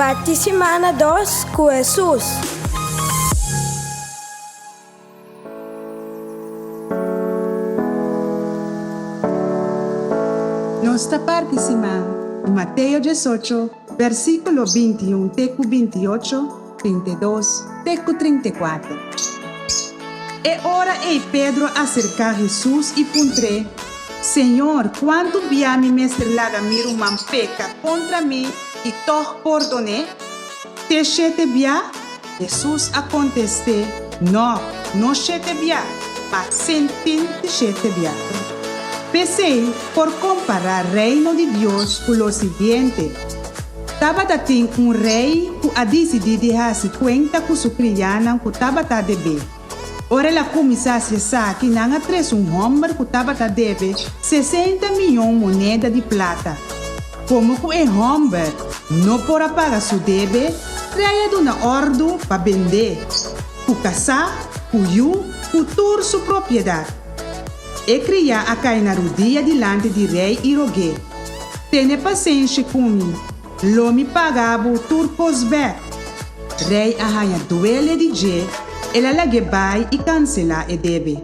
Parti simana dos ku Hesus. Nos ta parti siman di Mateo 18, versíkulo 21 te ku 28, 32 te ku 34. E ora ei Pedro a aserká Hesus i puntr'é, Señor, kuantu bia mi mester laga mi ruman peka kontra mi i tòg pordon'é? Te shete bia? Hesus a kontest'é, Nò, no shete bia, ma 77 bia. P'esei por kompará Reino di Dios ku lo siguiente, Tabata tin un rei ku a disidí di hasi kuenta ku su kriánan ku tabata deb'é. Ora el a kuminsá hasi esaki, nan a trese un hòmber ku tabata debe 60 mion moneda di plata. Komo ku e hòmber no por a paga su debe, rei a duna òrdu pa bend'é, ku kasá, ku yu, ku tur su propiedat. E kriá a kai na rudia dilanti di rei i rog'é, Tene pasenshi ku mi, lo mi paga bo tur kos bèk. Rei a haña duele di dje, el a lag'é bai i kanselá e debe.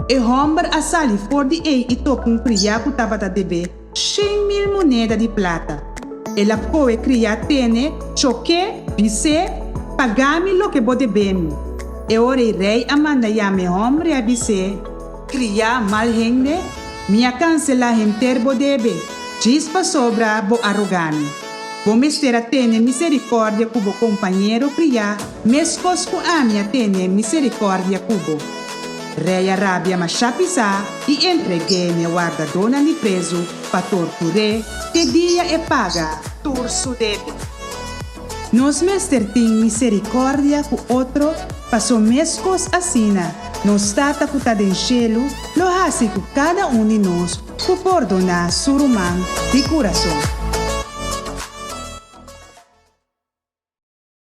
E hòmber a sali for di ei i topa un kriá ku tabata deb'é 100,000 moneda di plata. El a kohe kriá tene, chok'é, bis'é, Paga mi loke bo debe mi. E ora ei rei a manda yama e hòmber i a bis'é, Kriá mal hende, mi a kanselá henter bo debe, djis pasobra bo a roga mi. Bo mester a tene miserikòrdia ku bo kompañero kriá meskos ku ami a tene miserikòrdia ku bo. Rei a rabia mashá pisá i entreg'é n'e wardadónan di prezu pa tortur'é te dia e paga tur su debe. Nos mester tin miserikòrdia ku otro paso meskos asina nos Tata ku ta den shelu lo hasi ku kada un di nos ku pordoná su ruman di kurason.